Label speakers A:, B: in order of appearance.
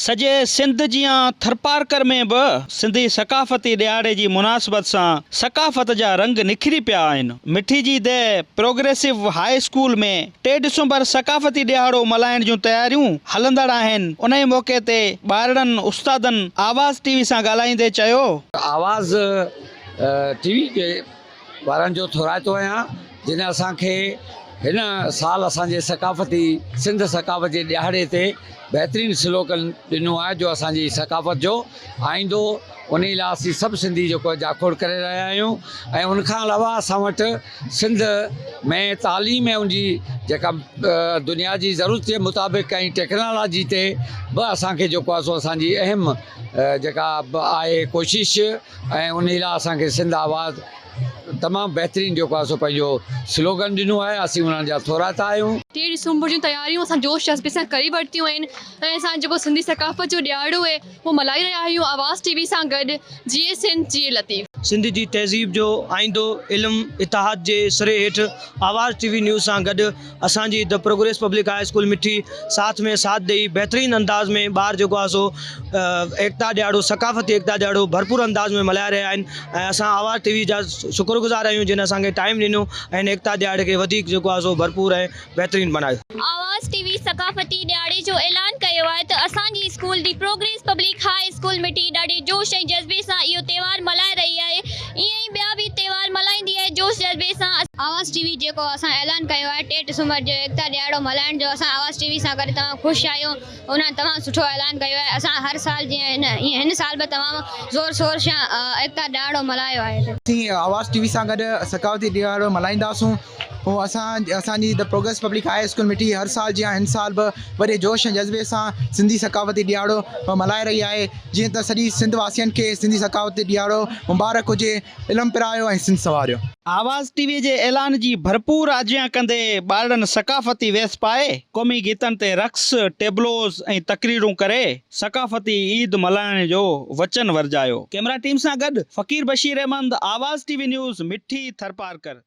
A: سڄي سنڌ جيان ٿرپارڪر ۾ به سنڌي ثقافتي ڏهاڙي جي مناسبت سان ثقافت جا رنگ نکري پيا آهن. مٺي جي the progressive high school ۾ ٽي ڊسمبر ثقافتي ڏهاڙو ملهائڻ جون تياريون هلندڙ آهن. انهي موقعي تي ٻارڙن استادن آواز ٽي وي سان ڳالهائيندي چيو.
B: آواز ٽي وي جي وارن جو ٿورائتو آهيان جن اسان کي هن سال اسان جي ثقافتي سنڌ ثقافت جي ڏهاڙي تي بهترين سلوگن ڏنو آهي جو اسان جي ثقافت جو آئيندو انهي لاء اسين سڀ سنڌي جيڪو آهي جاکوڙ ڪري رهيا آهيون ۽ ان کان علاوه اسان وٽ سنڌ ۾ تعليم ۽ ان جي جيڪا دنيا جي ضرورت جي مطابق ۽ ٽيڪنالاجي تي به اسان کي جيڪو آهي سو اسان جي اهم جيڪا آهي ڪوشش ۽ انهي لاء اسان کي سنڌ آواز تمام بهترين جيڪو آهي سو پنهنجو سلوگن ڏنو آهي اسين انهن جا ٿورائتا آهيون.
C: ٽي ڊسمبر جون تياريون اسان جوش جذبي سان ڪري ورتيون آهن ۽ اسان جيڪو سنڌي ثقافت جو ڏهاڙو آهي اهو ملهائي رهيا آهيون آواز ٽي وي سان گڏ جيئي سنڌ جيئي لطيف.
D: سنڌ جي تهذيب جو آئيندو علم اتحاد جي سري هيٺ آواز ٽي وي نيوز سان گڏ اسان جي the progress public high school Mithi ساٿ ۾ ساٿ ڏئي بهترين انداز ۾ ٻار جيڪو آهي سو ايڪتا ڏهاڙو ثقافتي ايڪتا ڏهاڙو ڀرپور انداز ۾ ملهائي رهيا آهن ۽ اسان آواز ٽي وي جا شڪر گذار آهيون جن اسان کي ٽائيم ڏنو ۽ هن ايڪتا ڏهاڙي کي وڌيڪ جيڪو آهي سو ڀرپور ۽ بهترين بڻايو.
E: آواز ٽي وي ثقافتي ڏهاڙي جو اعلان ڪيو آهي ته اسان جي school the progress public high school Mithi ڏاڍي جوش ۽ جذبي سان اهو تهوار ملهائي رهي آهي ائين ئي ٻيا به تهوار ملهائيندي آهي جوش جذبي سان. آواز ٽي وي جيڪو اسان اعلان ڪيو آهي ٽي ڊسمبر جو ايڪتا ڏهاڙو ملهائڻ جو اسان آواز ٽي وي سان گڏ تمام خوش آهيون انهن تمام سٺو اعلان ڪيو آهي اسان هر سال جيئن هن ائين هن سال به تمام زور شور سان ايڪتا ڏهاڙو ملهايو آهي.
F: اسين آواز ٽي وي سان گڏ ثقافتي ڏهاڙو ملهائينداسون پوء اسان اسان جي the progress public high school Mithi هر سال جيان هن سال به وڏي جوش ۽ جذبي سان سنڌي ثقافتي ڏهاڙو ملهائي رهي آهي جيئن ته سڄي سنڌ واسين کي سنڌي ثقافتي ڏهاڙو مبارڪ هجي علم پرايو ۽ سنڌ سنواريو.
A: آواز ٽي وي جي اعلان جي ڀرپور آجيان ڪندي ٻارڙن ثقافتي ويس پائي قومي گيتن تي رقص، ٽيبلوز ۽ تقريرون ڪري ثقافتي عيد ملهائڻ جو وچن ورجايو. ڪئميرا ٽيم سان گڏ Faqir Bashir Ahmed, Awaz T V news, Mithi, Tharparkar.